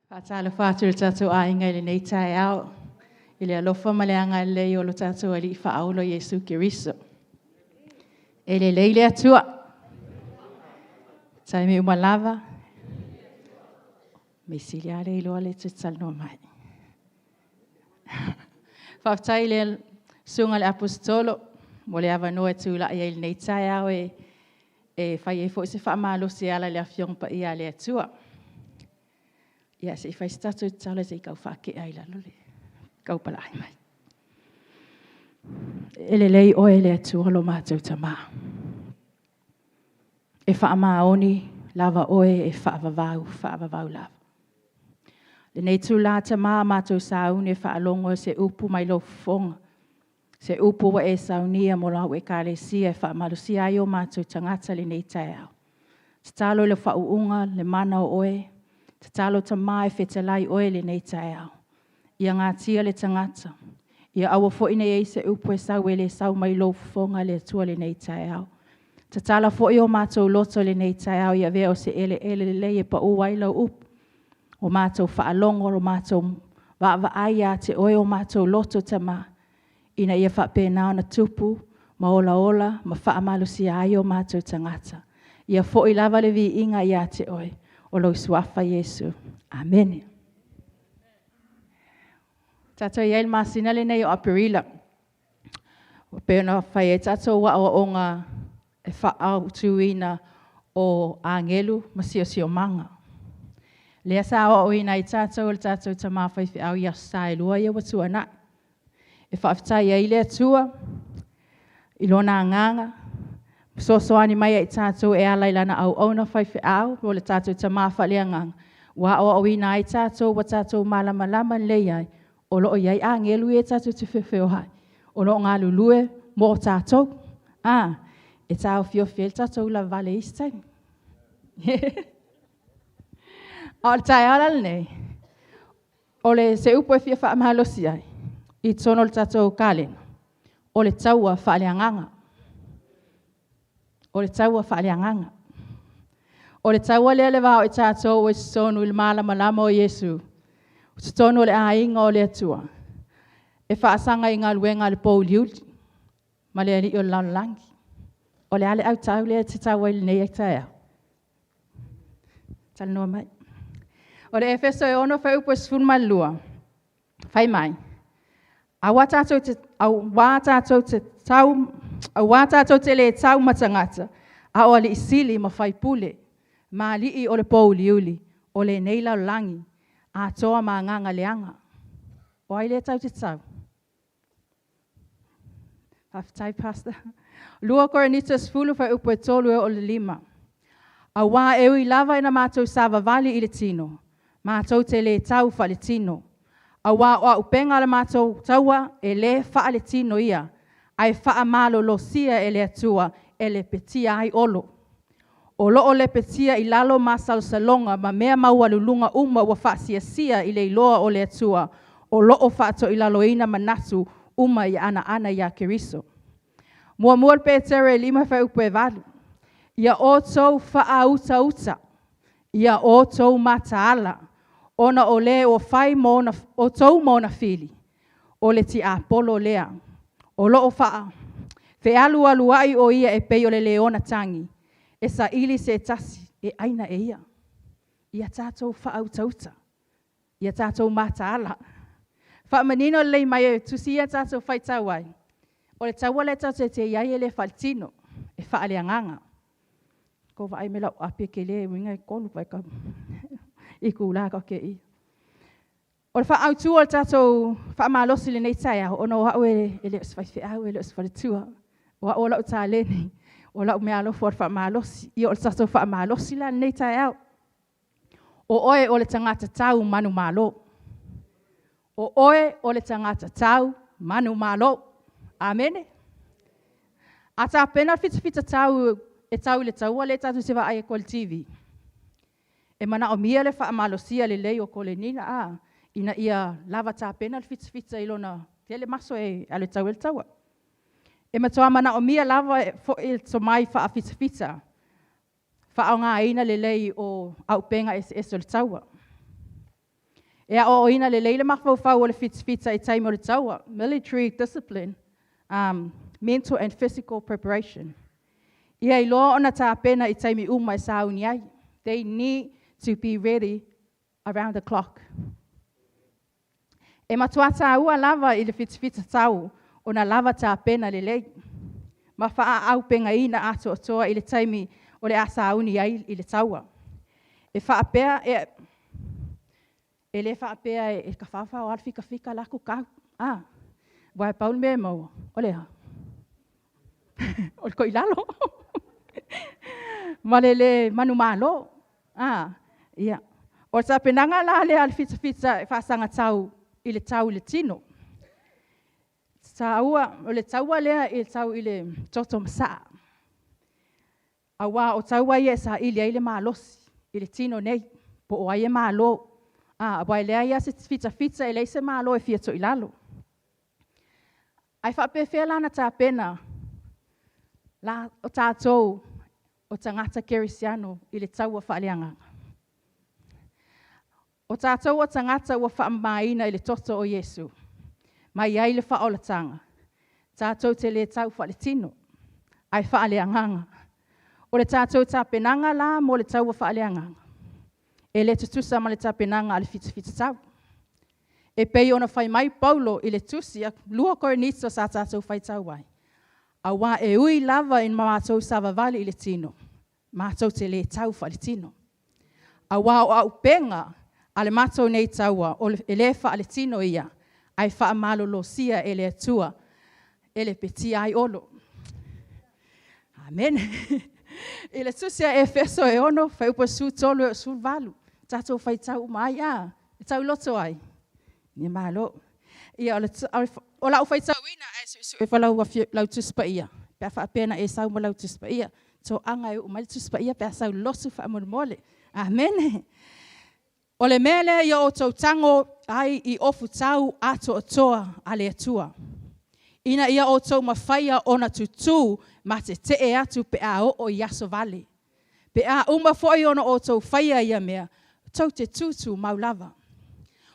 Faatalofa atu i le tatou aiga i lenei taeao, i le alofa ma le agalelei o lo tatou Alii Faaola Iesu Keriso. E lelei le Atua, taimi uma lava. Mea sili lava le iloa lea e te talanoa mai. Faafetai i le Susuga i le Aposetolo mo le avanoa e tulai ai i lenei taeao e fai ai foi se faamalosi e ala i le Afioga Paia a le Atua. Ia, se i fai se tatou tatalo se i tau faatea i lalo le taupalaai mai. E lelei oe le Atua lo matou Tama, e faamaoni lava oe e faavavau, faavavau lava. I lenei itula Tama matou sauni e faalogo i se upu mai lou fofoga, se upu ua e saunia mo lau Ekalesia e faamalosia ai o matou tagata i lenei taeao. Tatalo i le faauuga le mana o oe, tatalo Tama e fetalai oe i lenei taeao. Ia natia le tagata, ia aua foi ne i i ai se upu e sau e le sau mai lou fofoga le Atua i lenei taeao. Tatala foi o matou loto i lenei taeao, ia avea o se eleele lelei e pau ai lau upu, ua matou faalogo, ua matou vaavaai ia te oe o matou loto Tama, ina ia faapena ona tupu ma olaola ma faamalosia ai o matou tagata. Ia foi lava le viiga ia te oe, o lou Suafa Iesu. Amene. Tatou i ai i le masina lenei o Aperila, e pei ona fai ai tatou aoaoga e faaautuina o agelu ma siosiomaga. Lea sa aoaoina ai tatou e le tatou tama faifeau i Aso Sa e 2 ia ua tuanai. E faafetai ai le Atua i Lona agaga fesoasoani mai ia i tatou e ala i lana auauna faifeau po o le tatou tama faaleagaga, ua aoaoina ai tatou ua tatou malamalama lelei ai, o lo o i ai agelu ia tatou te feofeoai, o lo o galulue mo tatou. E taofiofi ai le tatou ulavavale i isi taimi. A o le taeao la lenei, o se upu e fia faamalosi ai i totonu o le tatou kalena, o le taua faaleagaga. O le taua faaleagaga. O le taua lea i le va o i tatou ua i totonu i le malamalama o Iesu, i totonu o le aiga o le Atua, e faasaga i galuega a le pouliuli ma le alii o le lalolagi. O le a le autau lea e te tau ai i lenei taeao? Talanoa mai. O le Efeso e 6 fuaiupu e 12, fai mai, aua tatou te le tau ma tagata, a o alii sili ma faipule, ma alii o le pouliuli o lenei lalolagi atoa ma agaga leaga. O ai lea tatou te tau? Faafetai Pastor. 2 Korinito 10 fuaiupu e 3 e oo i le 5. Aua e ui lava ina matou savavali i le tino, matou te le tau faaletino. Aua o auupega o le matou taua e le faaletino ia, ae faamalolosia e le Atua e lepetia ai olo. O lo o lepetia i lalo masalosaloga ma mea maualuluga uma ua faasiasia i le iloa o le Atua, o lo o faatoilaloina manatu uma ia anoano ia Keriso. 1 Petere 5 fuaiupu e 8, ia outou faautauta, ia outou mataala, ona o le ua fai outou ma ona fili, o le tiapolo lea. O lo o fealualuai o ia e pei o le leona tagi, e saili se tasi e aina e ia. Ia tatou faautauta, ia tatou mataala. Faamanino lelei mai e tusi ia tatou faitau ai, o le taua lea tatou te i ai e le faaletino, e faaleagaga. Ua tou vaai mai i lau api e tele, lona uiga e 3 itula tatou te i. O le faaautu o le tatou faamalosi i lenei taeao, ona o au e le o se faifeau e le o se faletua, o au o lau taleni, o lau meaalofa o le faamalosi. Ia o le tatou faamalosi la lenei taeao. O oe o le tagata tau manumalo. O oe o le tagata tau manumalo. Amene. A tapena le fitafita tau e tau i le taua lea tatou te vaai atu ai i le TV, e manaomia le faamalosia lelei o koleniga ina ia lava tapena le fitafita i lona tele maso e alu e tau ai le taua. E matua manaomia lava foi le tomai faafitafita, faaaogaina lelei o auupega eseese o le taua. E aoaoina lelei le mafaufau o le fitafita i taimi o le taua, military discipline, mental and physical preparation. Ia iloa ona tapena i taimi uma e sauni ai. They need to be ready around the clock. E matua tāua lava i le fitafita tau ona lava tapena lelei ma faaauupegaina atoatoa i le taimi o le a sauni ai i le taua. E faapea, e le faapea e tafaofao lava le fitafita alu atu tau. Ah, aua e pau le mea e maua, o le a? O le toilalo ma le le manumalo. Ah, ia. O le tapenaga la lea a le fitafita e faasaga tau i le tau i le tino. Taua, o le taua lea e tau i le toto masaa, aua o taua ia e saili ai le malosi i le tino nei, po o ai e malo. Aua e leai lava se fitafita e leai se malo e fia toilalo. Ae faapefea la ona tapena la o tatou o tagata kerisiano i le taua faaleagaga? O tatou o tagata ua faamamaina i le toto o Iesu, mai ai le faaolataga, tatou te le tau faaletino, ae faaleagaga. O le tatou tapenaga la mo le taua faaleagaga, e le tutusa ma le tapenaga a le fitafita tau. E pei ona fai mai Paulo i le tusi a 2 Korinito sa tatou faitau ai, aua e ui lava ina matou savavali i le tino, matou te le tau faaletino. Aua o auupega a le matou nei taua, e le faaletino ia, ae faamalolosia e le Atua e lepetia ai Olo. Amene. I le tusi a Efeso e 6, fuaiupu 13 e oo i le 18, tatou faitau uma ai, a, e tauloto ai? Ia malo. Ia, o lau faitauina, ae suesue ifo lau Tusi Paia pe a faapea na e sau ma lau Tusi Paia. Toaga e uu mai le Tusi Paia pe a sau i le lotu faamolemole. Amene. O le mea lea ia outou tago ai i ofutau atoatoa a le Atua, ina ia outou mafaia ona tutū ma tetee atu pe a oo i aso vale. Pe a uma foi ona outou faia ia mea, tou te tutumau lava.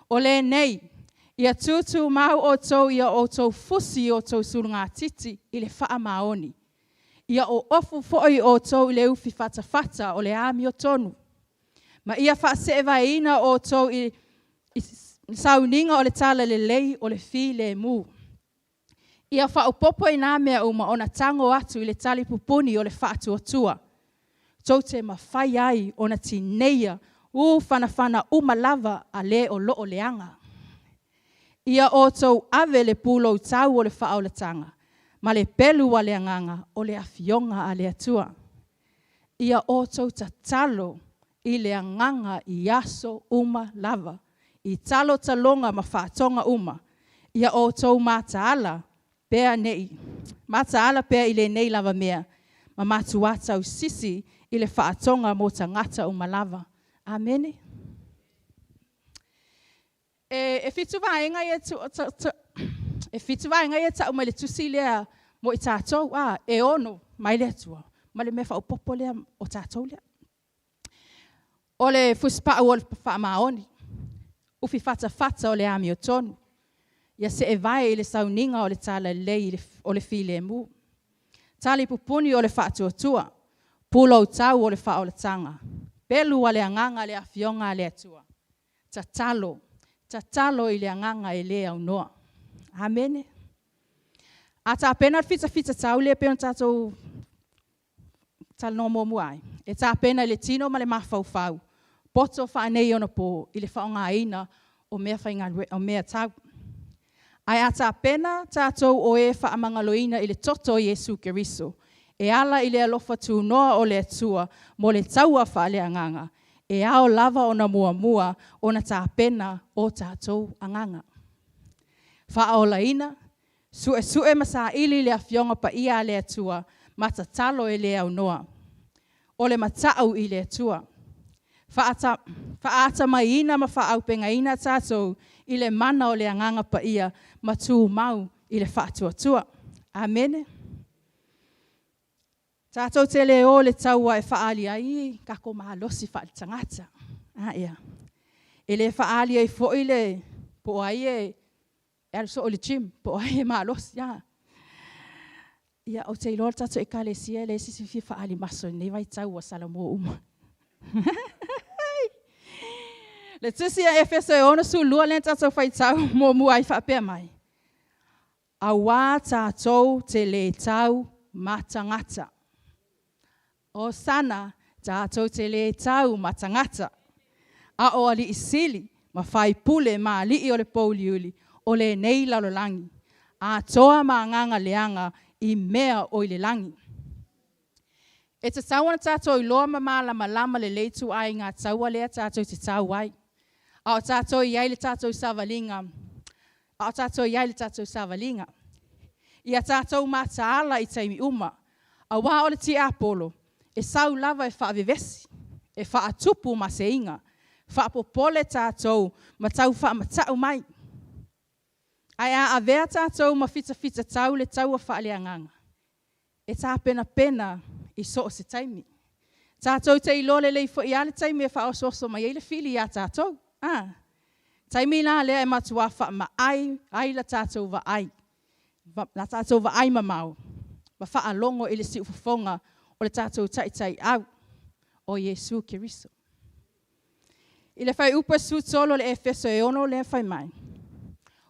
O lenei, ia tutumau outou ia outou fusi i outou sulugatiti i le faamaoni. Ia oofu foi outou i le ufifatafata o le amiotonu. Ma ia faaseevaeina outou i le sauniga o le talalelei o le filemu. Ia faaopoopo i na mea uma ona tago atu i le talipupuni o le faatuatua, tou te mafai ai ona tineia ū fanafana uma lava a le o lo o leaga. Ia outou ave le pulou tau o le faaolataga ma le pelu a le agaga o le afioga a le Atua. Ia outou tatalo i le agaga i aso uma lava, i talotaloga ma faatoga uma. Ia outou mataala pea, ne i mataala pea i lenei lava mea, ma matuā tausisi i le faatoga mo tagata uma lava. Amene. E fitu vaega ia e fitu vaega ia e tau mai le tusi lea mo i tatou, a, e 6 mai le Atua, ma le mea faaopoopo lea o tatou lea. O le fusipau o le faamaoni, ufifatafata o le amiotonu, ia seevae i le sauniga o le talalelei o le filemu, talipupuni o le faatuatua, pulou tau o le faaolataga, pelu a le agaga le afioga a le Atua, tatalo, tatalo i le agaga e le aunoa. Amene. A tapena le fitafita tau lea pei ona tatou talanoa muamua ai, e tapena i le tino ma le mafaufau, poto faaneionapo i le faaaogaina o mea faigaluega, o mea tau. Ae a tapena tatou o e faamagaloina i le toto o Iesu Keriso, e ala i le alofa tunoa o le Atua mo le taua faaleagaga, e ao lava ona muamua ona tapena o tatou agaga. Faaolaina, suesue ma saili le Afioga Paia a le Atua, ma tatalo e le aunoa. O le matau i le Atua. Faatamaiina ma faaauupegaina tatou i le mana o le Agaga Paia ma tumau i le faatuatua. Amene. Tatou te le o i le taua e faaali ai tatou malosi faaletagata. E le faaali ai foi le po o ai e alu soo i le gym, po o ai e malosi. Ia, ou te iloa le tatou ekalesia e leai se isi e fia faaali maso i lenei vaitau ua salamo uma. Le tusi a Efeso e 62 lea tatou faitau muamua ai faapea mai, auā tatou te le tau ma tagata. Osana, tatou te le tau ma tagata, a o alii sili ma faipule ma alii o le pouliuli o lenei lalolagi, atoa ma agaga leaga i mea o i le lagi. E tatau ona tatou iloa ma malamalama lelei ituaiga taua lea tatou te tau ai, a o tatou i ai i le tatou savaliga, a o tatou i ai i le tatou savaliga. Ia tatou mataala i taimi uma, aua o le tiapolo, e sau lava e faavevesi, e faatupu maseiga, faapopole tatou ma tau faamatau mai. Ae a avea tatou ma fitafitatau i le taua faaleagaga, e tapenapena i so o se taimi. Tatou te iloa lelei foi lava le taimi e faaosooso mai ai le fili ia tatou. A, taimi la lea e matua faamaai ai la tatou vaai, la tatou vaai mamao ma faalogo i le siufofoga o le tatou taitaiau o Iesu Keriso. I le fuaiupu e 13 o le Efeso e 6 lea fai mai,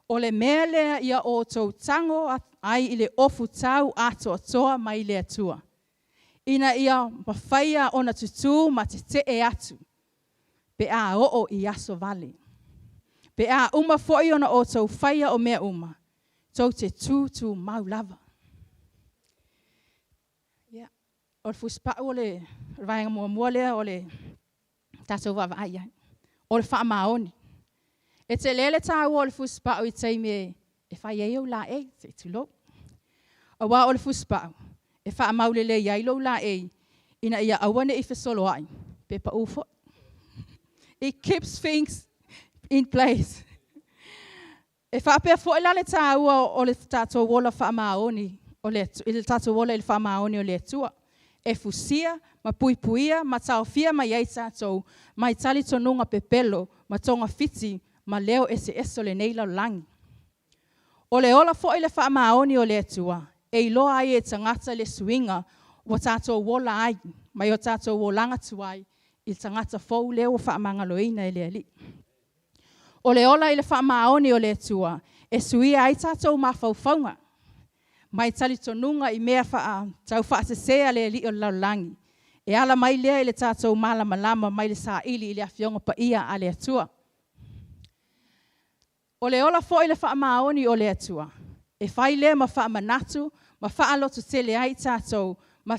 o le mea lea ia outou tago ai i le ofutau atoatoa mai le Atua, ina ia mafaia ona tutū ma tetee atu pe a oo i aso vale. Pe a uma foi ona outou faia o mea uma, tou te tutumau lava. Ia, o le fusipau o le vaega muamua lea o le tatou vaavaai i ai, o le faamaoni. E tele le taua o le fusipau i taimi e fai ai ou laei, se i tulou. Aua o le fusipau, e faamau lelei ai lou laei ina ia aua ne i fesoloai pe pau foi. It keeps things in place. E faapea foi la le taua o le tatou ola faamaoni, o le, i le tatou ola i le faamaoni o le Atua. E fusia ma puipuia ma taofia mai ai tatou mai talitonuga pepelo ma togafiti ma leo eseese o lenei lalolagi. O le ola foi le faamaoni o le Atua, e iloa ai e tagata le suiga ua tatou ola ai, mai o tatou olaga tuai i tagata fou lea ua faamagaloina e le Alii. O le ola i le faamaoni o le Atua, e suia ai tatou mafaufauga, mai talitonuga i mea taufaasese a le alii o le lalolagi, e ala mai lea i le tatou malamalama mai le saili i le Afioga Paia a le Atua. O le ola foi le faamaoni o le Atua, e fai lea ma faamanatu ma faalototele ai tatou, ma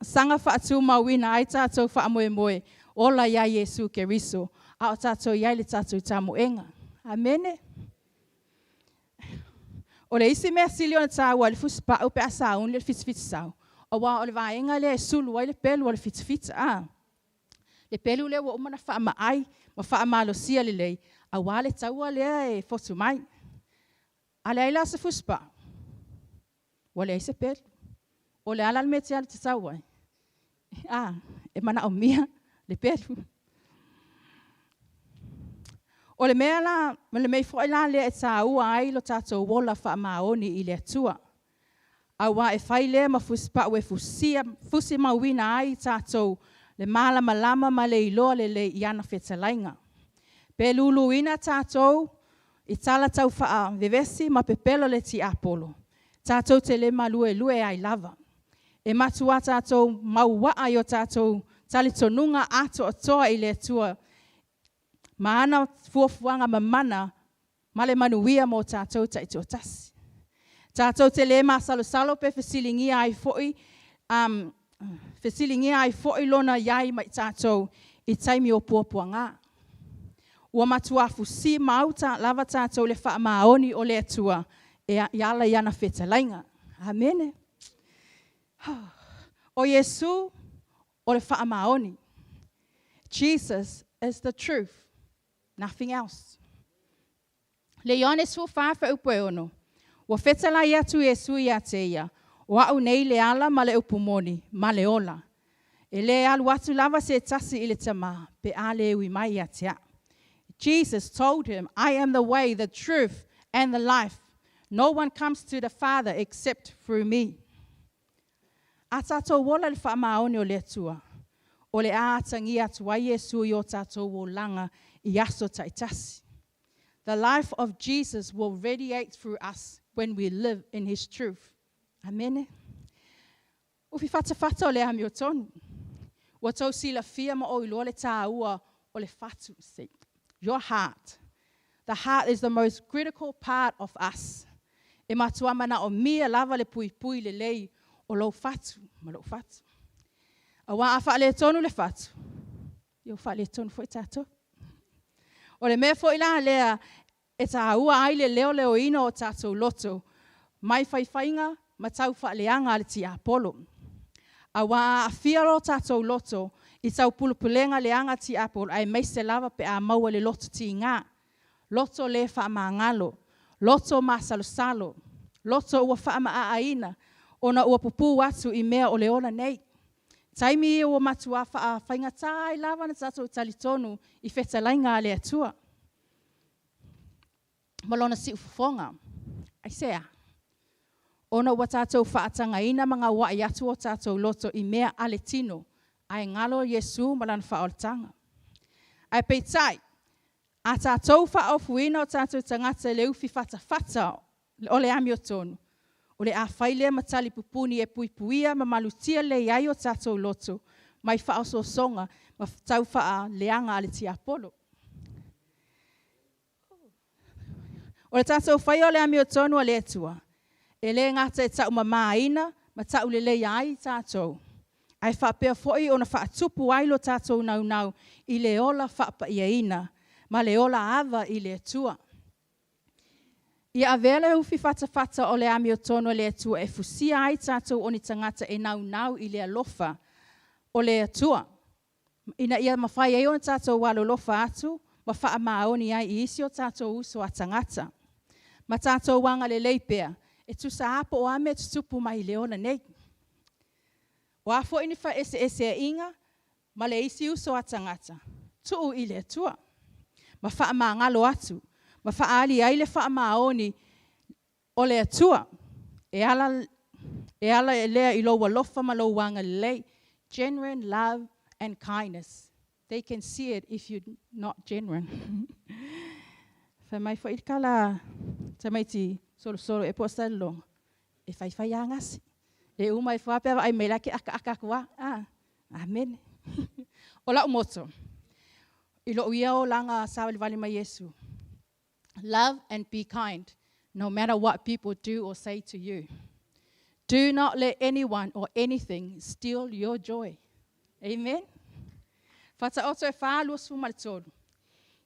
saga faatumauina ai tatou faamoemoe ola ia Iesu Keriso, a o tatou i ai i le tatou tamoega. Amene. O le isi mea sili ona taua ai le fusipau pe a sauni le fitafitasau, aua o le vaega lea e sulu ai le pelu o le fitafita. A, le pelu lea ua uma ona faamaai ma faamalosia lelei, aua le taua lea e fotu mai. A leai la se fusipau, ua leai se pelu. O le a la le mea e te alu e te tau ai? A, e manaomia le pelu. O le mea la, ma le mea foi la lea e taua ai lo tatou ola faamaoni i le Atua, aua e fai lea ma fusipau e fusia, fusimauina ai tatou le malamalama ma le iloa lelei i ana fetalaiga. Pe luluina tatou i tala tau faavevesi ma pepelo le tiapolo, tatou te le maluelue ai lava. E matua tatou mauaa i o tatou talitonuga atoatoa i le Atua ma ana fuafuaga mamana ma le manuia mo tatou taitoatasi. Tatou te le masalosalo pe fesiligia ai foi, fesiligia ai foi lona i ai ma i tatou i taimi o puapuaga. Ua matua fusimau lava tatou i le faamaoni o le Atua e ala i ana fetalaiga. Amene. O Iesu o le faamaoni. Jesus is the truth, nothing else. Le Ioane 14 fuaiupu e 6, ua fetalai atu Iesu ia te ia, o au nei le ala ma le upu moni ma le ola. E le alu atu lava se tasi i le Tamā pe a le ui mai ia te au. Jesus told him, I am the way, the truth, and the life. No one comes to the Father except through me. A tātou ola i le faamaoni o le Atua, o le a atagia atu ai Iesu i o tātou olaga i aso taitasi. The life of Jesus will radiate through us when we live in his truth. Amene. Ufi fatafata o le amiotonu. Ua tou silafia ma ou iloa le tāua o le fatu. See, your heart. The heart is the most critical part of us. E matua manaomia lava le puipui lelei o lou fatu ma lou fatu. Auā a faaletonu le fatu, ia ua faaletonu foi tātou. O le mea foi la lea e tāua ai le leoleoina o tātou loto mai faifaiga ma taufaaleaga a le tiapolo. Auā a aafia lo tātou loto i taupulepulega leaga a tiapolo, aemaise lava pe a maua i le loto tigā, loto le faamagalo, loto masalosalo, loto ua faamaaaina ona ua pupū atu i mea o le ola nei. Taimi ia ua matuā faigata ai lava ona tatou talitonu i fetalaiga a le Atua ma lona siufofoga. Aisea? Ona ua tatou faatagaina ma gauai atu o tatou loto i mea a le tino, ae galo Iesu ma lana faaolataga. Ae peitai, a tatou faaofuina o tatou tagata i le ufi fatafata o le amiotonu, o le a fai lea ma talipupuni e puipuia ma malutia lelei ai o tatou loto mai faaosoosoga ma taufaaleaga a le tiapolo. O le tatou faia o le amiotonu a le Atua, e le gata e taumamāina ma tauleleia ai tatou, ae faapea foi ona faatupu ai lo tatou naunau i le ola faapaiaina ma le ola ava i le Atua. Ia avea le ufi fatafata o le amiotonu a le Atua e fusia ai tatou o ni tagata e naunau i le alofa o le Atua, ina ia mafai ai ona tatou alolofa atu ma faamaoni ai i isi o tatou uso a tagata. Ma tatou agalelei pea, e tusa lava po o a mea e tutupu mai i le ola nei. O a foi ni feeseeseaiga ma le isi uso a tagata, tuu i le Atua, ma faamagalo atu, ma faaali ai le faamaoni o le Atua e ala lea i lou alofa ma lou agalelei. Genuine love and kindness. They can see it if you're not genuine. Fai mai foi le tala tamaiti solosolo ea po o Salelologa, e faifai lava gasi. E uma ifo lava pe a vaai mai la e te akaaka atu lava. Ah, amene. O lau motto, i lou ia olaga savalivali ma Iesu, love and be kind, no matter what people do or say to you. Do not let anyone or anything steal your joy. Amen. Faataoto e 4:23.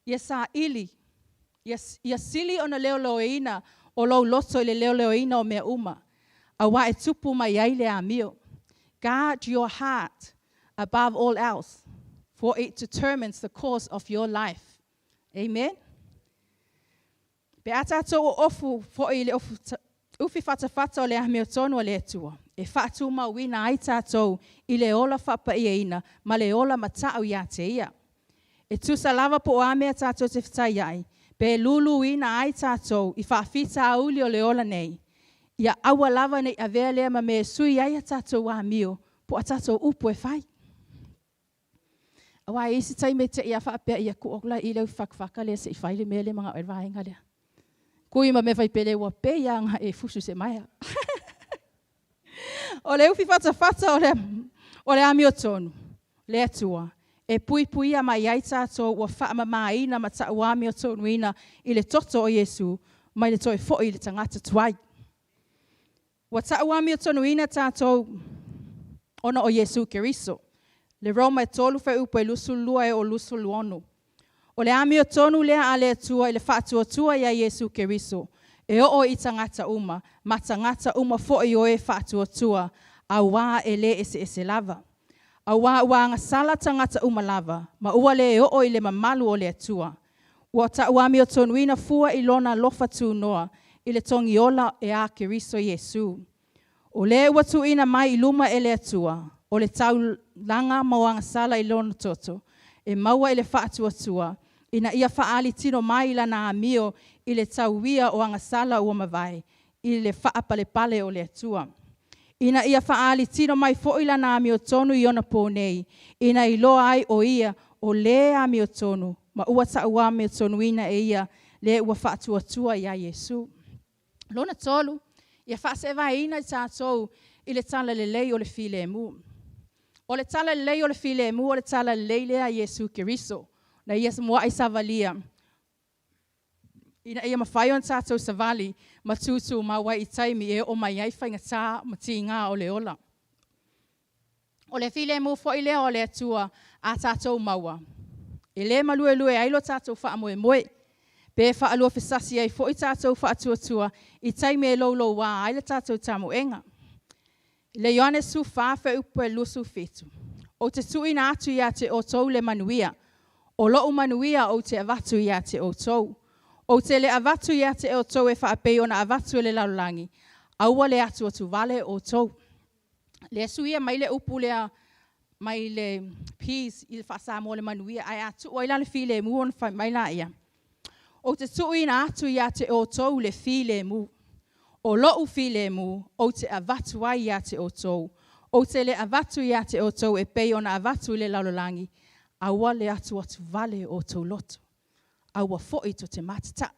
Ia saili, ia sili ona leoleoina o lou loto i le leoleoina o mea uma, auā e tupu mai ai le amio. Guard your heart above all else, for it determines the course of your life. Amen. Pe a tātou oofu foi i le ufi fatafata o le amiotonu a le Atua, e faatumauina ai tātou i le ola faapaiaina ma le ola matau ia te ia. E tusa lava po o a mea tātou te fetaiai, pe luluina ai tātou i faafitauli o le ola nei, ia aua lava ne i avea lea ma mea e sui ai a tātou amio po o a tātou upu e fai. Auā e i ai se taimi e te i a faapea ia tuu atu la i le ufi fatafata lea se i fai le mea lea e manao ai le vaega lea. Kui ma mea faipele ua pei lava na e fusu i se maea. O le ufi fatafata o le amiotonu, le Atua, e puipuia mai ai tātou ua faamamāina ma tauamiotonuina i le toto o Iesu mai le toe foi i le tagata tuai. Ua tauamiotonuina tātou ona o Iesu Keriso. Le Roma e 3 fuaiupu e 22 e oo i le 26. O le amiotonu lea a le Atua i le faatuatua iā Iesu Keriso, e oo i tagata uma, ma tagata uma foi o e faatuatua, auā e le eseese lava. Auā ua agasala tagata uma lava, ma ua le oo i le mamalu o le Atua. Ua tauamiotonuina fua i lona alofa tunoa i le togiola e a Keriso Iesu. O le ua tuuina mai i luma e le Atua, o le taulaga mo agasala i lona toto, e maua i le faatuatua. ina ia faaali tino mai Lana amio i le tauia o agasala ua mavae i le faapalepale o le Atua. Ina ia faaali tino mai foi Lana amiotonu i onapo nei, ina iloa ai o Ia o le amiotonu, ma ua tauamiotonuina e Ia le ua faatuatua ia Iesu. Lona tolu, ia faaseevaina i tatou i le talalelei o le filemu. O le talalelei o le filemu o le talalelei lea a Iesu Keriso na ia muai savalia ina ia mafai ona tatou savali ma tutumau ai i taimi e oo mai ai faigata ma tiga o le ola. O le filemu foi lea o le Atua a tatou maua, e le maluelue ai lo tatou faamoemoe, pe faaluafesasi ai foi tatou faatuatua i taimi e louloua ai le tatou tamoega. I le Ioane 14 fuaiupu e 27, ou te tuuina atu ia te outou le manuia, o lou manuia ou te avatu ia te outou. Ou te le avatu ia te outou e faapei ona avatu e le lalolagi. Aua le atuatuvale outou. Lea e suia mai le upu lea mai le peace i le faa-Samoa o le manuia, ae a tuu ai la le filemu ona fai mai lea, ou te tuuina atu ia te outou le filemu, o lou filemu ou te avatu ai ia te outou. Ou te le avatu ia te outou e pei ona avatu i le lalolagi. Aua le atuatuvale o outou loto, aua foi tou te matatau.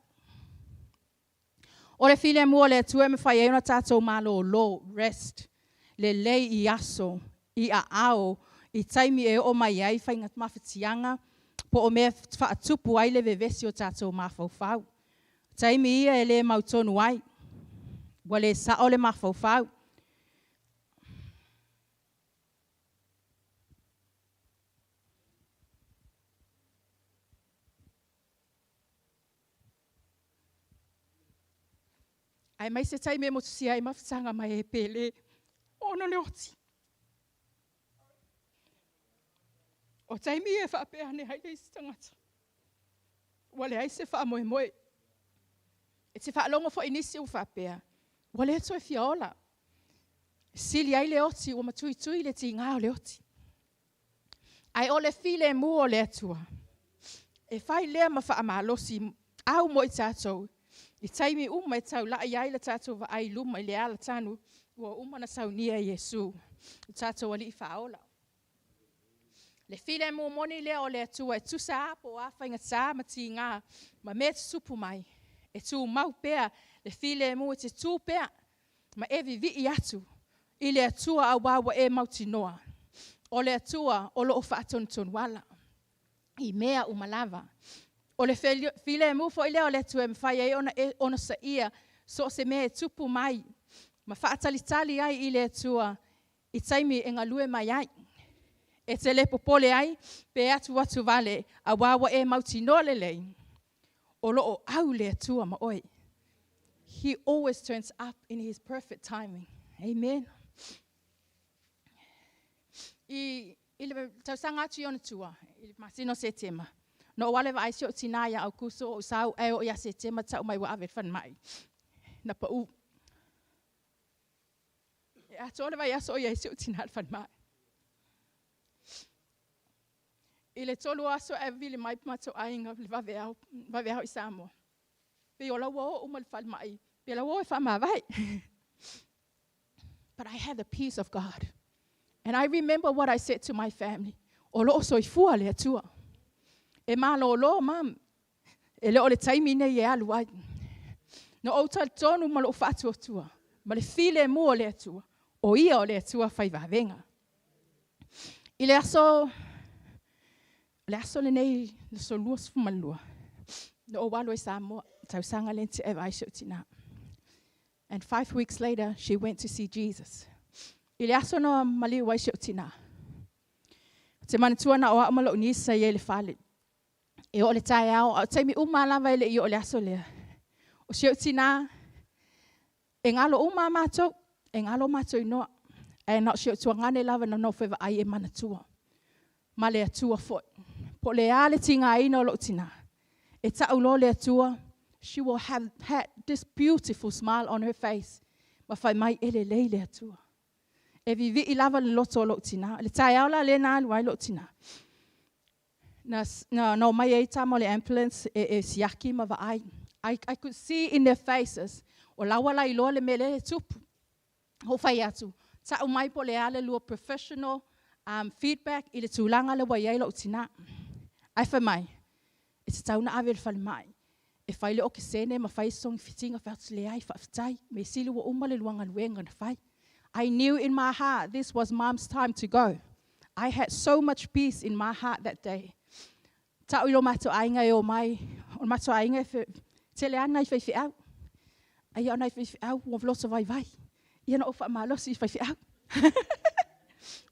O le filemu o le Atua e mafai ai ona tatou malolo, rest lelei i aso, i aao, i taimi e oo mai ai mafatiaga po o mea e faatupu ai le vevesi o tatou mafaufau. O taimi ia e le mautonu ai, ua le sao le mafaufau. Aemaise taimi e motusia ai mafutaga ma e pele ona o le oti. O taimi ia e faapea ane ai le isi tagata, ua leai se faamoemoe. E te faalogo foi i nisi ua faapea, ua le toe fia ola. E sili ai le oti ua matuitui le tiga o le oti. Ae o le filemu o le Atua, e fai lea ma faamalosi au mo i tatou i taimi uma e taulai ai le tatou vaai i luma i le alatanu ua uma ona saunia e Iesu, lo tatou Alii Faaola. Le filemu moni lea o le Atua e tusa lava po o a faigata ma tiga ma mea e tutupu mai, e tumau pea le filemu e te tu pea ma e vivii atu i le Atua aua ua e mautinoa, o le Atua o lo o faatonutonuala i mea uma lava. O le filemu foi lea o le Atua e mafai ai ona e onosaia so o se mea e tupu mai ma faatalitali ai i le Atua i taimi e galue mai ai. E te le popole ai pe atuatuvale aua ua e mautinoa lelei, o lo o au le Atua ma oe. He always turns up in his perfect timing. Amen. I le tausaga atu i ona tua, i le masina o Setema, na ou alu e vaai si ou tina ia Aokuso, ou sau ae oo ia Setema tau mai ua ave i le falemai, na pau. E atoa le vaiaso o i ai si ou tina i le falemai. I le 3 o aso ae vili mai le matou aiga i le vaveao, vaveao i Samoa, pei o la ua o uma i le falemai, pe o la ua o e faamavae. But I had the peace of God. And I remember what I said to my family. O lo o soifua le Atua. E malolo, mum. E le o le taimi nei e alu ai. Na ou talitonu ma lou faatuatua, ma le filemu o le Atua, o Ia o le Atua fai vavega. I le aso lenei, le aso 22, na ou alu ai i Samoa, tausaga lea na tea e vaai si ou tina. And 5 weeks later, she went to see Jesus. I le aso na maliu ai si ou tina, te manatua na o au ma lou niece sa i ai i le fale. E oo le taeao, a o taimi uma lava e le i oo le aso lea. O si ou tina, e galo uma a matou, e galo matou inoa. Ae na o si ou tuagane lava na nofo e vaai e manatua. Ma le Atua foi. Po le a le tigaina o lou tina. E tau loa le Atua, she will have had this beautiful smile on her face. Ma fai mai e lelei le Atua. E vivii lava le loto o lou tina. Le taeao la lea na alu ai lou tina. Na omai ai tama o le ambulance e siaki ma vaai. I could see in their faces, o la ua lailoa le mea lea e tupu. Ou fai atu, tau mai po le a le lua professional feedback i le tulaga lea ua i ai lou tina. Ae fai mai, e tatau ona ave i le falemai, e fai le okesene ma fai togafitiga. Fai atu, leai, faafetai, mea sili ua uma le lua galuega na fai. I knew in my heart this was Mom's time to go. I had so much peace in my heart that day. Tau i lo matou aiga e o mai, o le matou aiga e tele lava nai faifeau. Ai o nai faifeau ua loto vaivai. Ia na ou faamalosi i faifeau.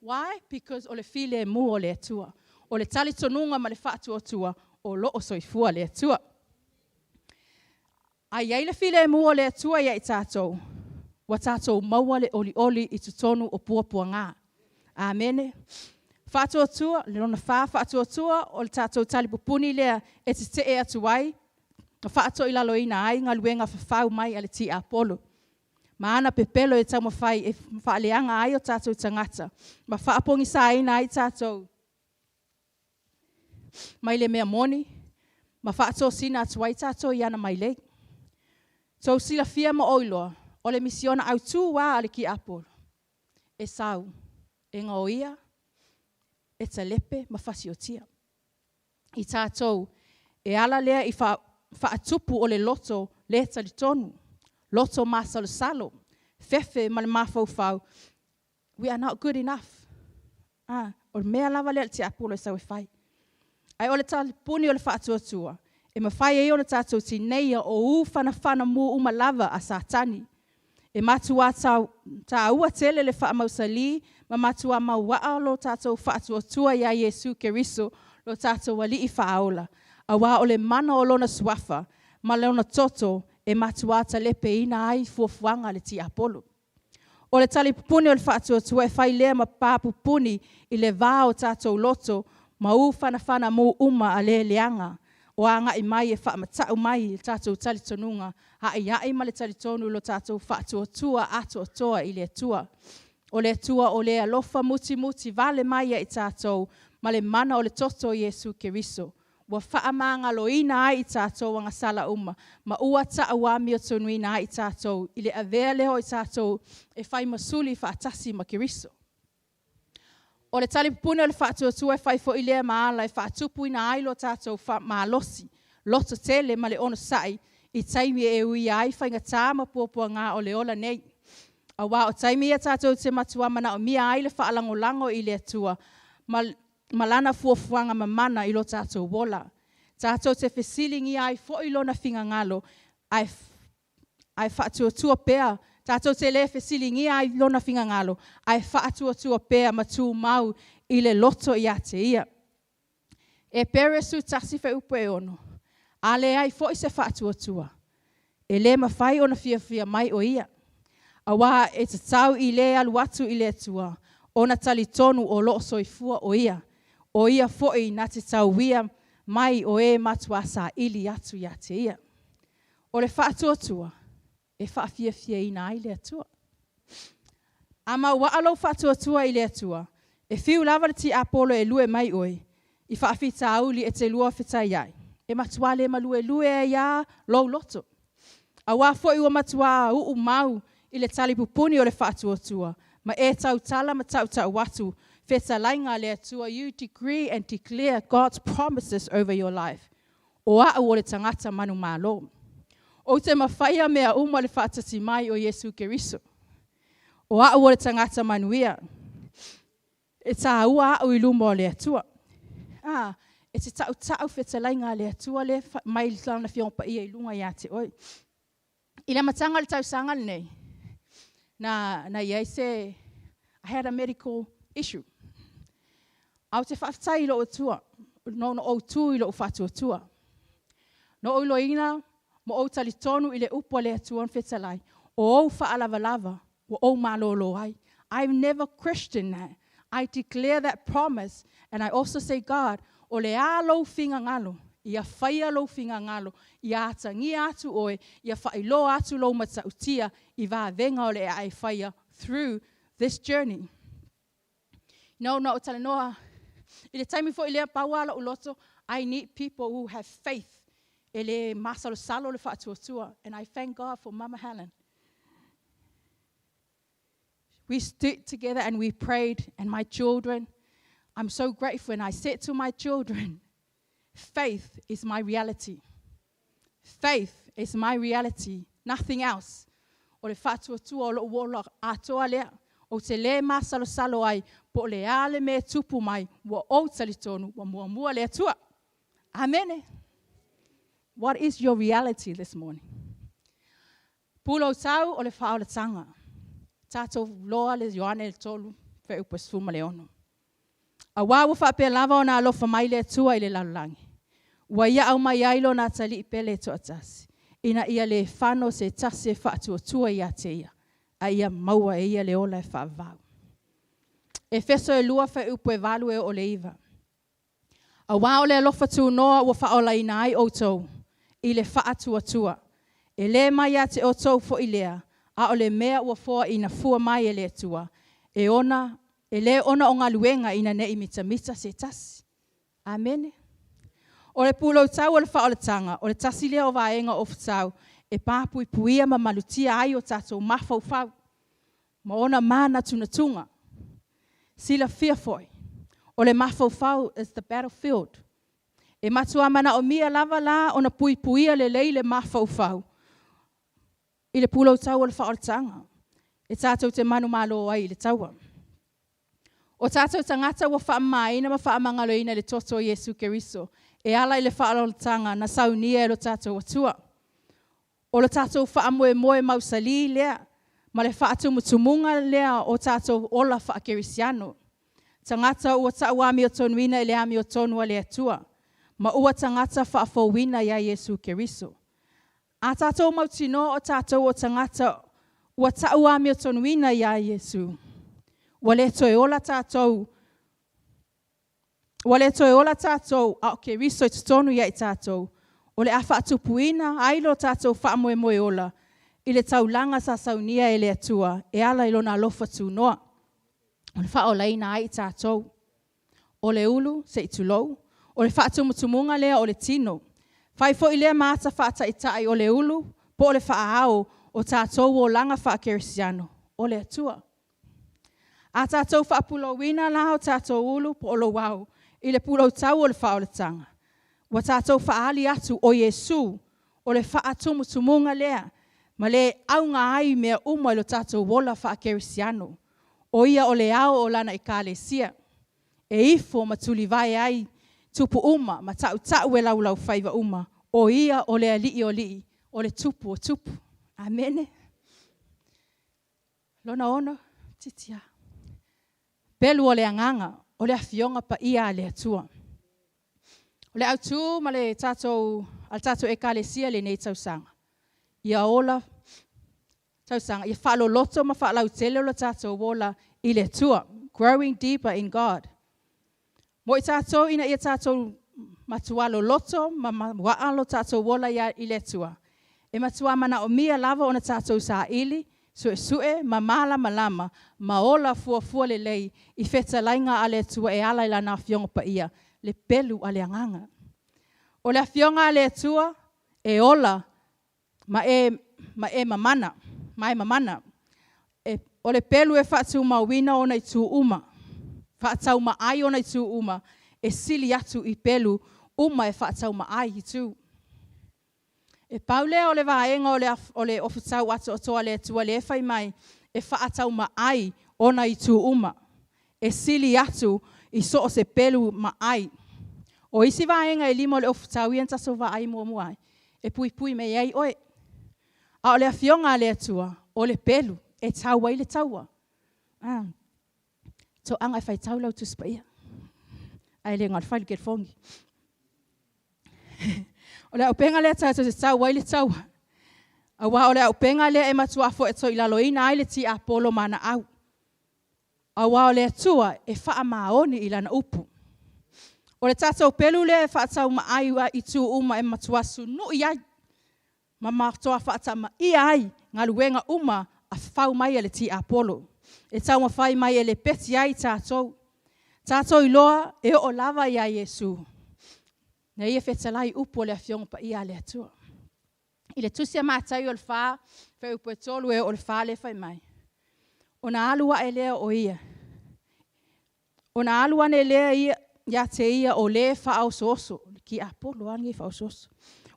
Why? Because o le filemu o le Atua. O le talitonuga ma le faatuatua o lo o soifua le Atua. A i ai le filemu o le Atua ia i tatou, ua tatou maua le olioli i totonu o puapuaga. Amene. Faatuatua, le lona fa, faatuatua o le tatou talipupuni lea e tetee atu ai, ma faatoilaloina ai galuega fafau mai a le tiapolo. Ma ana pepelo e taumafai e faaleaga ai o tatou tagata, ma faapogisaina ai tatou mai le mea moni, ma faatosina atu ai tatou i ana mailei. Tou silafia ma ou iloa, o le misiona autu lava a le tiapolo, e sau, e gaoia, e talepe ma fasiotia. I tatou, e ala lea i faatupu o le loto le talitonu, loto masalosalo, fefe ma le mafaufau, we are not good enough. Ah, o le mea lava lea o le tiapolo e sau e fai. Ae o le talipuni o le faatuatua, e mafai ai ona tatou tineia o u fanafana mu uma lava a Satani. E matua taua tele le faamausali ma matua mauaa lo tatou faatuatua ia Iesu Keriso, lo tatou alii faaola. Aua o le mana o lona suafa ma lona toto e matua talepeina ai fuafuaga a le tiapolo. O le talipupuni o le faatuatua e fai lea ma papupuni i le va o tatou loto ma u fanafana mu uma a le leaga o agai mai e faamatau mai i le tatou talitonuga, aiai ma le talitonu lo tatou faatuatua atoatoa i le Atua. O le Atua o le alofa mutimuti vale mai ia i tatou ma le mana o le toto o Iesu Keriso. Ua faamagaloina ai i tatou agasala uma, ma ua tau amiotonuina ai i tatou i le avea lea o i tatou e fai ma suli faatasi ma Keriso. O le talipupuni o le faatuatua e fai foi lea ma ala e faatupuina ai lo tatou malosi, loto tele ma le onosai i taimi e uia ai faigata ma puapuaga o le ola nei. Aua o taimi ia tatou te matua manaomia ai le faalagolago i le Atua ma lana fuafuaga mamana i lo tatou ola. Tatou te fesiligia ai foi lona finagalo, ae faatuatua pea, tatou te le fesiligia ai lona finagalo, ae faatuatua pea ma tumau i le loto ia te ia. Eperesu 1:6, a leai foi se faatuatua, e le mafai ona fiafia mai o ia. Aua e tatau i le alu atu i le Atua, ona talitonu o lo o soifua o ia. O ia foi na te tauia mai o e matua saili atu ia te ia. O le faatuatua, e faafiafiaina ai le Atua. A mauaa lou faatuatua i le Atua, e fiu lava le tiapolo e lue mai oe, i faafitauli e te lua fetai ai, e matua le maluelue ai lava lou loto. Aua foi ua matua uu mau i le talipupuni o le faatuatua, ma e tautala ma tautau atu, fetalaiga a le Atua, you decree and declare God's promises over your life. O au o le tagata manumalo. Ou te mafaia mea uma le faatasi mai o Iesu Keriso. O au o le tagata manuia. E tāua au i luma o le Atua. Ah, e te tautau fetalaiga a le Atua le mai lana Afioga Paia i luga ia te oe. I le amataga o le tausaga lenei, na i ai se, I had a medical issue. Ae ou te faafetai i lou Atua, no na ou tu i lou faatuatua. Na ou iloaina ma ou talitonu i le upu a le Atua na fetalai, o ou faalavalava ua ou malolo ai. I've never questioned that. I declare that promise and I also say, God, o le a lou finagalo, ia faia lou finagalo, ia atagia atu oe, ia faailoa atu lou matautia i vavega o le a e faia through this journey. No, na o talanoa. I le taimi foi lea, pau lava lou loto, I need people who have faith. E le masalosalo le faatuatua. And I thank God for Mama Helen. We stood together and we prayed, and my children, I'm so grateful. And I said to my children, faith is my reality. Faith is my reality, nothing else. O le faatuatua o lou ola atoa lea. Ou te le masalosalo ai, po o le a le mea e tupu mai, ua ou talitonu, ua muamua le Atua. Amene. What is your reality this morning? Pulou tau o le faaolataga. Tatou loa le Ioane 3, fuaiupu e 16. Auā ua faapea lava ona alofa mai le Atua i le lalolagi. Ua ia aumai ai lona atalii pele e toatasi, ina ia le fano se tasi e faatuatua ia te ia, a ia maua e ia le ola e faavavau. Efeso e 2 fuaiupu e 8 e oo i le 9. Auā o le alofa tunoa ua faaolaina ai outou i le faatuatua. E le mai ia te outou foi lea, a o le mea ua foaina fua mai e le Atua, e ona e le ona o galuega ina ne i mitamita se tasi. Amene. O le pulou tau o le faaolataga, o le tasi lea o vaega o ofutau e papuipuia ma malutia ai o tatou mafaufau ma ona manatunatuga. Silafia foi, o le mafaufau is the battlefield. E matua manaomia lava la ona puipuia lelei le mafaufau i le pulou tau o le faaolataga e tatou te manumalo ai i le taua. O tatou tagata ua faamamaina ma faamagaloina i le toto o Iesu Keriso e ala i le faaolataga na saunia e lo tatou Atua. O le tatou faamoemoe mausali lea ma le faatumutumuga lea o tatou ola faakerisiano. Tagata ua tau amiotonuina i le amiotonu a le Atua, ma ua tagata faafouina ia Iesu Keriso. A tatou mautinoa o tatou o tagata ua tau amiotonuina ia Iesu, ua le toe ola tatou, ua le toe ola tatou, a o Keriso i totonu ia i tatou, o le a faatupuina ai lo tatou faamoemoe ola i le taulaga sa saunia e le Atua e ala i lona alofa tunoa, o le faaolaina ai i tatou. O le ulu, se i tulou, o le faatumutumuga lea o le tino. Fai foi lea ma ata faataitai o le ulu po o le faaao o tatou olaga faakerisiano, o le Atua. A tatou faapulouina la o tatou ulu po o louao i le pulou tau o le faaolataga, ua tatou faaali atu o Iesu o le faatumutumuga lea ma le auga ai mea uma i lo tatou ola faakerisiano. O ia o le ao o lana ekalesia, e ifo ma tulivae ai tupu uma ma tautau e laulaufaiva uma. O ia o le alii o alii, o le tupu o tupu. Amene. Lona ono, titia. Pelu o le agaga, o le afioga paia a le Atua. O le autu ma le tatou, a le tatou ekalesia lenei tausaga. Ia ola tausaga, ia faaloloto ma faalautele lo tatou ola i le Atua. Growing deeper in God. Mo i tatou ina ia tatou matua loloto ma waa lo tatou ola ia i le Atua. E matua manaomia lava ona tatou saili, suesue ma malamalama ma ola fuafua lelei i fetalaiga a le Atua e ala i lana afioga paia, le pelu a le agaga. O le afioga a le Atua e ola ma e mamana, ma e mamana. E, o le pelu e faatumauina ona itu uma, faataumaai ona itu uma, e sili atu i pelu uma e faataumaai itu. E pau lea o le vaega o le ofutau atoatoa a le Atua lea e fai mai, e faataumaai ona itu uma. E sili atu i so o se pelu maai. O isi vaega e 5 o le ofutau ia na tatou vaai muamua ai, e puipui mai ai oe. A o le afioga a le Atua, o le pelu e tau ai le taua. Ah. Toaga e faitau lau Tusi Paia. Ae le na o le fai le telefoni. O le auupega lea tatou te tau ai le taua. Aua o le auupega lea e matua foetoilaloina ai le tiapolo ma ana au. Aua o le Atua e faamaoni i lana upu. O le tatou pelu lea e faataumaai i itu uma e matua sunui ai ma matua faatamaia ai galuega uma a fafau mai e le tiapolo. E taumafai mai e lepeti ai tatou. Tatou iloa e oo lava iā Iesu, na ia fetalai upu o le Afioga Paia a le Atua. I le tusi a Mataio i le 4, fuaiupu e 3 e oo i le 4 lea e fai mai, ona alu ae lea o ia, ona alu ane lea ia te ia o le faaosooso, le tiapolo lava lenei faaosooso,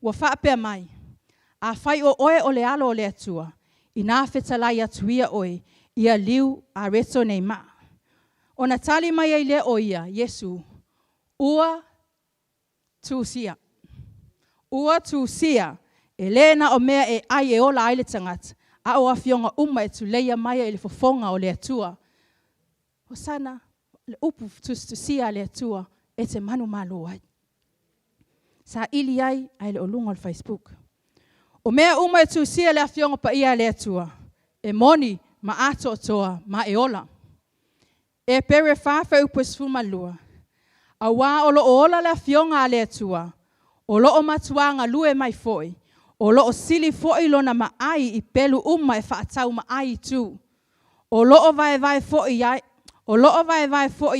ua faapea mai, afai o oe o le Alo o le Atua, ina fetalai atu ia oe ia liu areto nei maa. Ona tali mai ai lea o ia, Iesu, ua tusia, ua tusia, e le na o mea e ai e ola ai le tagata, a o afioga uma e tuleia mai i le fofoga o le Atua. Hosana, le upu tusitusia a le Atua e te manumalo ai. Saili ai ae le o luga o le Facebook. O mea uma e tusia i le Afioga Paia a le Atua, e moni ma atoatoa ma e ola. Epere 4 fuaiupu e 12, aua o lo o ola le Afioga a le Atua, o lo o matua galue mai foi, o lo o sili foi lona maai i pelu uma e faataumaai i tu. O lo o vaevae foi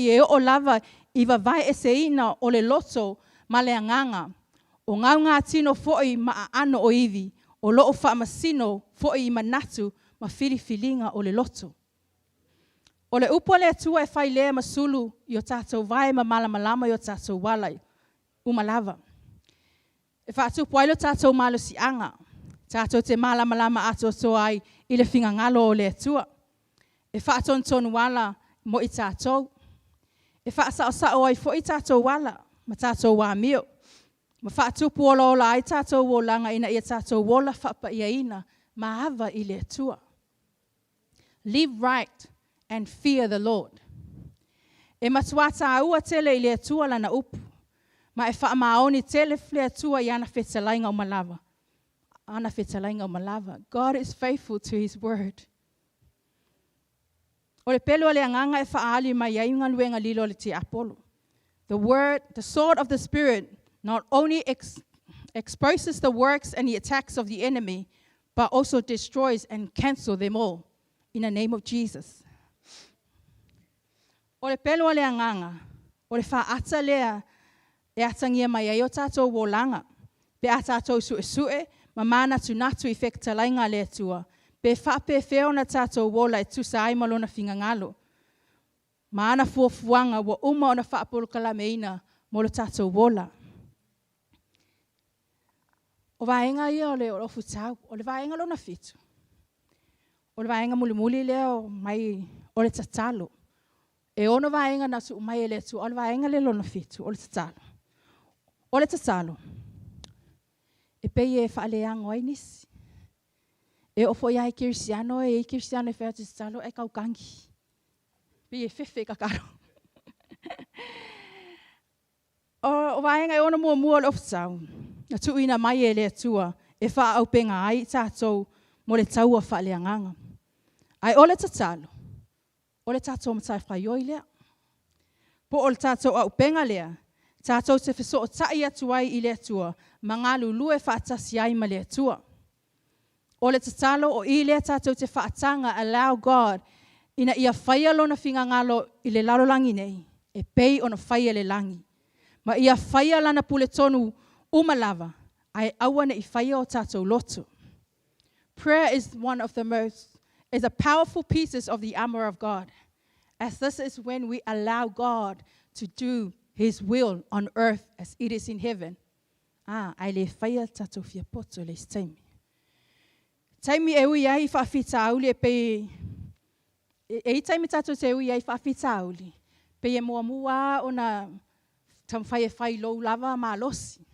e oo lava i vavae eseina o le loto ma le agaga, o gaugatino foi ma aano o ivi, o lo o faamasino foi i manatu ma filifiliga o le loto. O le upu a le Atua e fai lea ma sulu i o tatou vae ma malamalama i o tatou ala uma lava. E faatupu ai lo tatou malosiaga, tatou te malamalama atoatoa ai i le finagalo o le Atua. E faatonutonu ala mo i tatou. E faasaosao ai foi tatou ala ma tatou amio, ma faatupu olaola ai tatou olaga ina ia tatou ola faapaiaina ma ava i le Atua. Live right and fear the Lord. E matua tāua tele i le Atua lana upu, ma e faamaoni tele le Atua i ana fetalaiga uma lava. Ana fetalaiga uma lava. God is faithful to his word. O le pelu o le agaga e faaali mai ai galuega lilo a le tiapolo. The word, the sword of the Spirit, not only exposes the works and the attacks of the enemy, but also destroys and cancel them all in the name of Jesus. O le pelu o le agaga, o le faata lea e atagia mai ai o tatou olaga, pe a tatou suesue ma manatunatu i fetalaiga a le Atua, pe faapefea ona tatou ola e tusa ai ma lona finagalo. Ma ana fuafuaga ua uma ona faapolokalameina mo le tatou ola. O vaega ia o le ofutau. O le vaega lona 7, o le vaega mulimuli lea o mai o le tatalo. E 6 vaega na tuu mai e le Atua, o le vaega lea lona 7, o le tatalo. O le tatalo, e pei e faaleago ai nisi. E oo foi lava i kerisiano, e i ai kerisiano e fai atu tatalo ae kaukagi. Pei e fefe i kakalo. O vaega e 6 muamua o le ofutau, na tuuina mai e le Atua e faaauupega ai i tatou mo le taua faaleagaga. Ae o le tatalo, o le tatou matafaioi lea. Po o le tatou auupega lea, tatou te fesootai atu ai i le Atua ma galulue faatasi ai ma le Atua. O le tatalo o i lea tatou te faataga, allow God, ina ia faia lona finagalo i le lalolagi nei, e pei ona faia i le lagi. Ma ia faia lana puletonu uma lava, ae aua ne i faia o tatou loto. Prayer is one of the most, is a powerful pieces of the armor of God, as this is when we allow God to do His will on earth as it is in heaven. Ah, ae le faia tatou fiapoto le isi taimi. Taimi e ui ai i faafitauli e pei e i taimi tatou te ui ai i faafitauli, pei e muamua ona taumafai e fai lou lava malosi.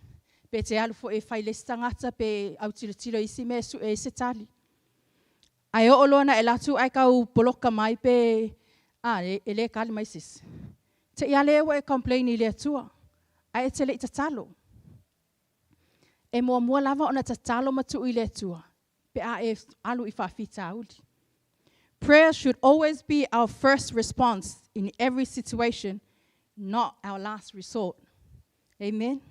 Pe te alu foi e fai le isi tagata pe autilotilo i isi mea e sue ai se tali. Ae oo loa na e alu atu ae tau poloka mai pe e le tali mai se isi. Te i a lea ua e complain i le Atua, ae e te le i tatalo. E muamua lava ona tatalo ma tuu i le Atua, pe a e alu i faafitauli. Prayer should always be our first response in every situation, not our last resort. Amen.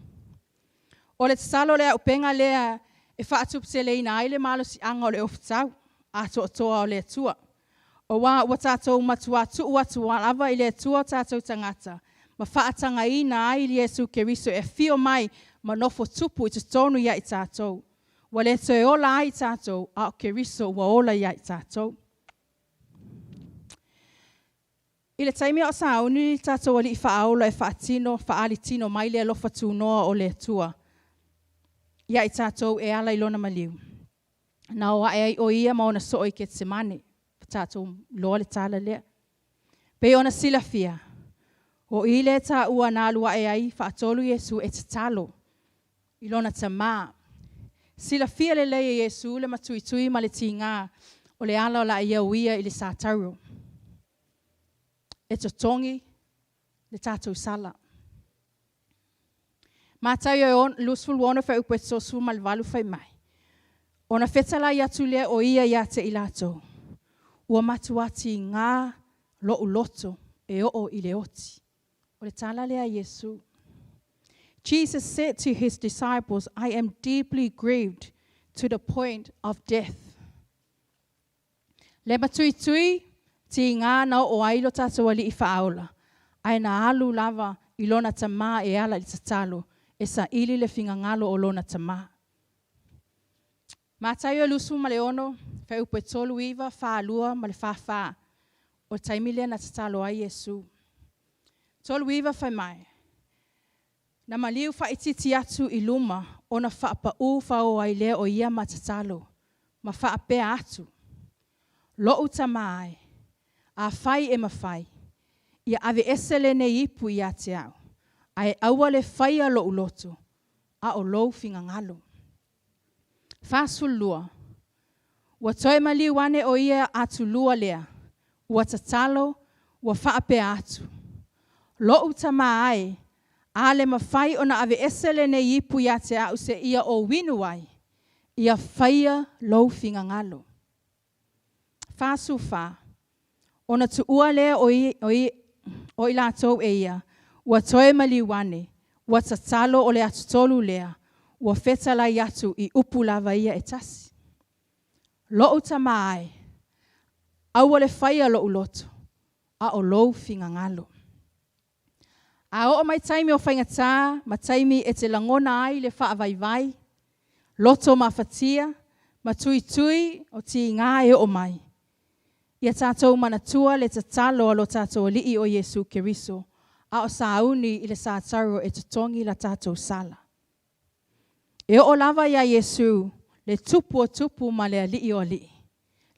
O le tatalo le auupega lea e faatuputeleina ai le malosiaga o le ofutau, atoatoa o le Atua. Auā ua tatou matuā tuu atu lava i le Atua o tatou tagata, ma faatagaina ai Iesu Keriso e afio mai ma nofo tupu i totonu ia i tatou. Ua le toe ola ai tatou, a o Keriso ua ola ia i tatou. I le taimi a o sauni le tatou alii faaola e faatino faaali tino mai le alofa tunoa o le Atua ia i tatou e ala i lona maliu, na o ae ai o ia ma ona soo i Ketemane, tatou iloa le tala lea. Pei ona silafia, o i lea taua na alu ae ai faatolu Iesu e tatalo i lona tama. Silafia lelei e Iesu le matuitui ma le tiga o le ala o le a ia uia i le sataro e totogi le tatou sala. Mataio 26 fuaiupu e 38 fai mai, ona fetalai atu lea o ia ia te i latou, ua matua tiga lou loto e oo i le oti. O le tala lea a Iesu. Jesus said to his disciples, "I am deeply grieved to the point of death." Le matuitui tiga na oo ai lo tatou alii faaola, ae na alu lava i lona tama e ala i le tatalo, e saili le finagalo o lona tama. Mataio 26, fuaiupu e 39, 42 ma le 44. O le taimi lea na tatalo ai Iesu. 39 fai mai, na maliu faititi atu i luma ona faapau faoa ai lea o ia ma tatalo, ma faapea atu, lou tama e, afai e mafai, ia aveese lenei ipu ia te au, ae aua le faia lou loto, a o lou finagalo. 42, ua toe maliu ane o ia atulua lea, ua tatalo, ua faapea atu, lou tama e, a le mafai ona aveese lenei ipu ia te au seia ou inu ai, ia faia lou finagalo. 44, ona tuua lea o i latou e ia, ua toe maliu ane, ua tatalo o le atutolu lea, ua fetalai atu i upu lava ia e tasi. Lou tama e, aua le faia lou loto, a o lou finagalo. A oo mai taimi o faigata ma taimi e te lagona ai le faavaivai, loto mafatia, ma tuitui o tiga e oo mai, ia tatou manatua le tatalo a lo tatou alii o Iesu Keriso, a o sauni i le sataro e totogi la tatou sala. E oo lava ia Iesu, le tupu o tupu ma le alii o alii,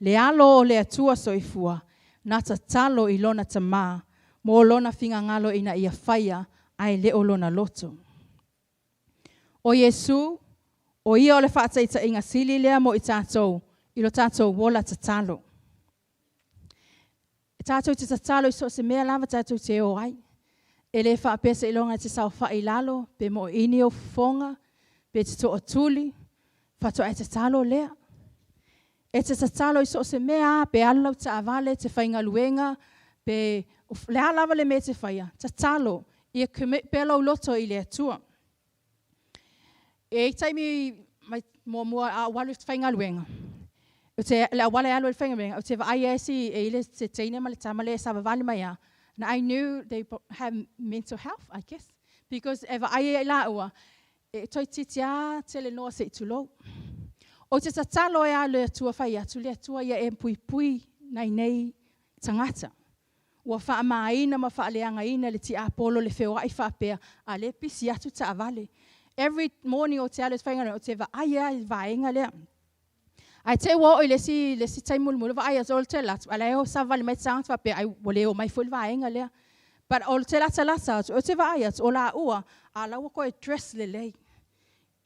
le alo o le Atua soifua, na tatalo i lona tama, mo lona finagalo ina ia faia, ae le o lona loto. O Iesu, o ia o le faataitaiga sili lea mo i tatou, i lo tatou ola tatalo. E tatou te tatalo i so o se mea lava tatou te o ai. E le faapea seiloga e te saofai i lalo, pe moini ou fofoga, pe te tootuli, faatoa e tatalo lea. E te tatalo i so o se mea lava, pe alu lau taavale, te faigaluega, pe le a lava le mea e te faia, tatalo, ia commit pea lou loto i le Atua. E i ai taimi mai muamua a ou alu i le faigaluega, le auala e alu ai i le faigaluega, ou te vaai e i ai se teine ma le tama lea e savavali mai lava, and I knew they have mental health, I guess, because e vaai ai laua, e toeitiiti lava telenoa se i tulou. Ou te tatalo ai lava i le Atua fai atu, le Atua ia e puipui nai nei tagata. Ua faamaina ma faaleagaina le tiapolo le feoai faapea, a o lea e pisi atu taavale. Every morning ou te alu i le faigaluega, ou te vaai lava i le vaega lea. Ae te i ua oo i le isi taimi mulimuli, vaai atu o le alu atu, a o la e savavali mai tagata faapea ai ua le omai foi le vaega lea. But o te latalata atu, ou te vaai atu, o laua, a o la ua toe dress lelei.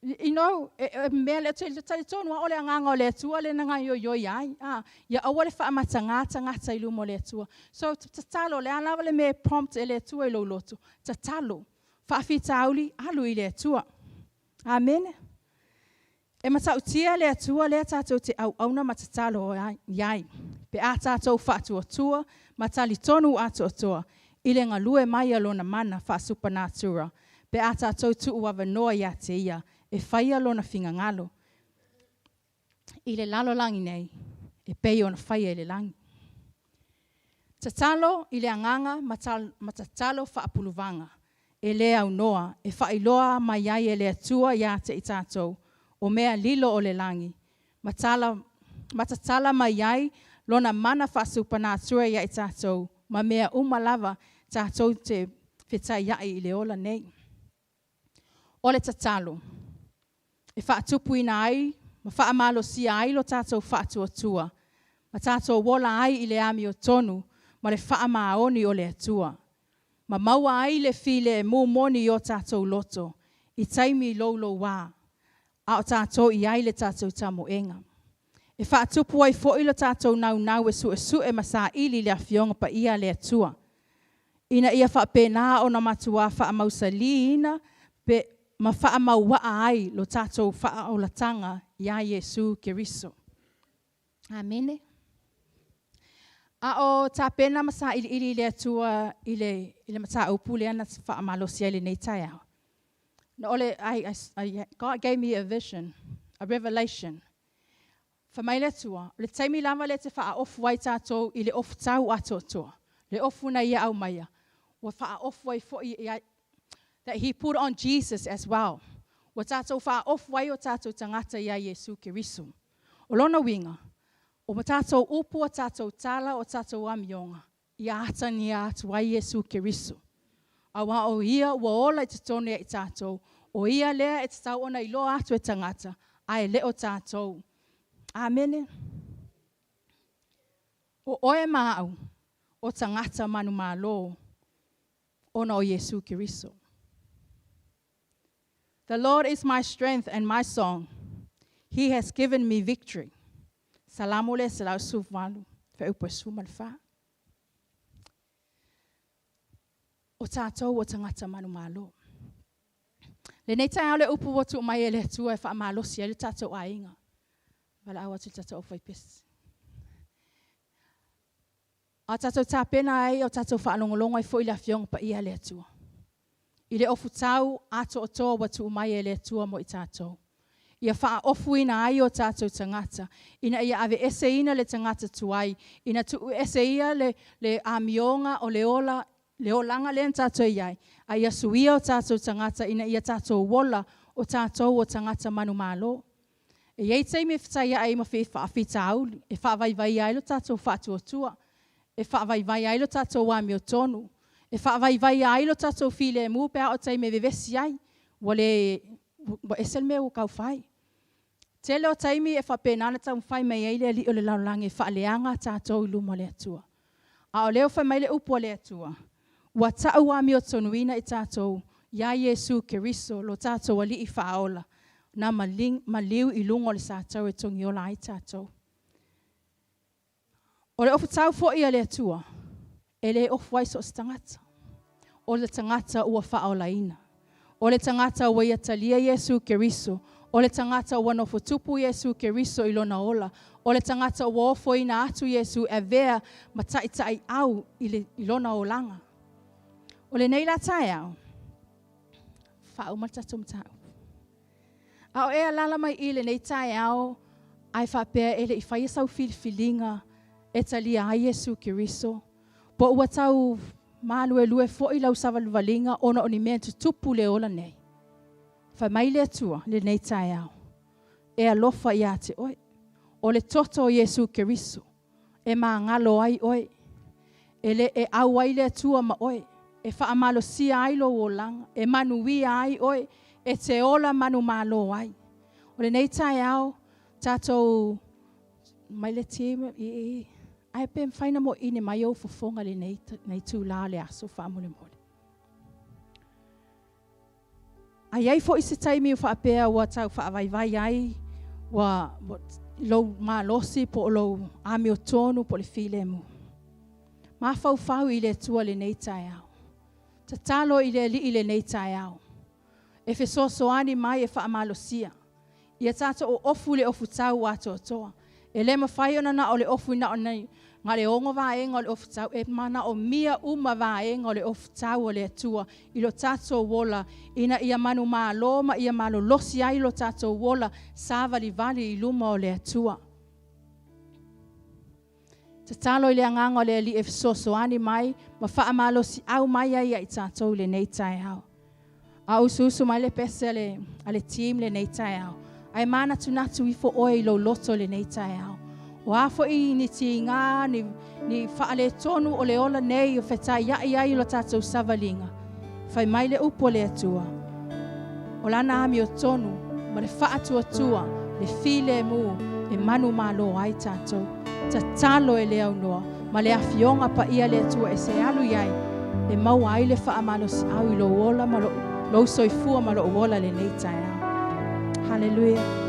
Mea lea, ou te talitonu lava o le agaga o le Atua lea na gaioioi ai. Ia aua le faamataga tagata i luma o le Atua. So, tatalo, o le a lava le mea e prompt e le Atua i lou loto, tatalo, faafitauli, alu i le Atua. Amene. E matautia le Atua lea tatou te auauna ma tatalo i ai, pe a tatou faatuatua ma talitonu atoatoa i le galue mai a lona mana faasupanatura, pe a tatou tuuavanoa ia te ia e faia lona finagalo i le lalolagi nei, e pei ona faia i le lagi. Tatalo i le agaga ma tatalo faapuluvaga e le aunoa e faailoa mai ai e le Atua ia te i tatou o mea lilo o le lagi, ma tatala mai ai lona mana faasupanatura ia i tatou ma mea uma lava tatou te fetaiai i le ola nei. O le tatalo, e faatupuina ai ma faamalosia ai lo tatou faatuatua, ma tatou ola ai i le amiotonu ma le faamaoni o le Atua, ma maua ai le filemu moni i o tatou loto i taimi louloua a o tatou i ai i le tatou tamoega. E faatupu ai foi lo tatou naunau e suesue ma saili le Afioga Paia a le Atua, ina ia faapena ona matua faamausaliina pe ma faamauaa ai lo tatou faaolataga ia Iesu Keriso. Amene. A o tapena ma sailiili i le Atua i le mataupu lea na faamalosia i lenei taeao, God gave me a vision, a revelation. Fai mai le Atua, o le taimi lava lea e te faaofu ai tatou i le ofutau atoatoa, le ofu na ia aumaia, ua faaofu ai foi i ai, that He put on Jesus as well. Ua tatou faaofu ai o tatou tagata ia Iesu Keriso. O lona uiga, o tatou upu, o tatou tala, o tatou amioga, ia atagia atu ai Iesu Keriso. Aua o Ia ua ola i totonu ia i tatou, o Ia lea e tatau ona iloa atu e tagata, ae le o tatou. Amene. O oe ma au, o tagata manumalo ona o Iesu Keriso. The Lord is my strength and my song. He has given me victory. Salamo lea 118, fuaiupu e 14. O tatou o tagata manumalo. Lenei taeao le upu ua tuu mai e le Atua e faamalosi ai le tatou aiga. Valaau atu i le tatou aufaipese. A o tatou tapena ai, o tatou faalogologo ai foi i le Afioga Paia a le Atua. I le ofutau atoatoa ua tuu mai e le Atua mo i tatou. Ia faaofuina ai o tatou tagata, ina ia aveeseina le tagata tuai, ina tuuese ia le amioga o le ola, le olaga lea na tatou i ai, a ia suia o tatou tagata ina ia tatou ola o tatou o tagata manumalo. E i ai taimi e fetaiai ai ma faafitauli, e faavaivaia ai lo tatou faatuatua, e faavaivai ai lo tatou amiotonu, e faavaivaia ai lo tatou filemu pe a oo i le taimi e vevesi ai, ua le ua ese le mea ua tau fai. Tele o taimi e faapena ona taumafai mai ai le alii o le lalolagi e faaleaga tatou i luma o le Atua. A o lea ua fai mai le upu a le Atua, ua tau amiotonuina i tatou ia Iesu Keriso, lo tatou Alii Faaola, na maliu i luga o le satau e togiola ai tatou. O le ofutau foi a le Atua, e le ofu ai so o se tagata. O le tagata ua faaolaina. O le tagata ua ia talia Iesu Keriso. O le tagata ua nofo tupu Iesu Keriso i lona ola. O le tagata ua ofoina atu Iesu e avea ma taitaiau i lona olaga. O lenei la taeao, faauma le tatou mataupu. A o e alaala mai i lenei taeao, ae faapea e le i faia sau filifiliga e talia ai Iesu Keriso, po ua tau maluelue foi lau savalivaliga ona o ni mea tutupu i le ola nei. Fai mai le Atua lenei taeao, e alofa ia te oe. O le toto o Iesu Keriso e magalo ai oe, e le e au ai le Atua ma oe, e faamalosia ai lou olaga, e manuia ai oe, e te ola manumalo ai. O lenei taeao, tatou mai le team i ae pe mafai ona moini mai ou fofoga i lenei itula o le aso faamolemole. A i ai foi se taimi ua faapea ua tau faavaivai ai ua lou malosi po o lou amiotonu po o le filemu, mafaufau i le Atua i lenei taeao. Tatalo i le Alii i lenei taeao e fesoasoani mai e faamalosia. Ia tatou ofu i le ofutau atoatoa. E le mafai ona na o le ofu na o le 6 vaega o le ofutau, e manaomia uma vaega o le ofutau o le Atua i lo tatou ola, ina ia manumalo ma ia malolosi ai lo tatou ola savalivali i luma o le Atua. Tatalo i le agaga o le Alii e fesoasoani mai ma faamalosiau mai ai ia i tatou i lenei taeao. A o usuusu mai le pese a le team lenei taeao, ae manatunatu ifo oe i lou loto i lenei taeao. O a foi ni tiga, ni faaletonu o le ola nei o fetaiai ai lo tatou savaliga, fai mai le upu a le Atua, o lana amiotonu ma le faatuatua, le filemu e manumalo ai tatou. Tatalo e le aunoa ma le Afioga Paia a le Atua e se alu i ai e maua ai le faamalosiau i lou ola ma lou soifua ma lou ola i lenei taeao. Haleluia.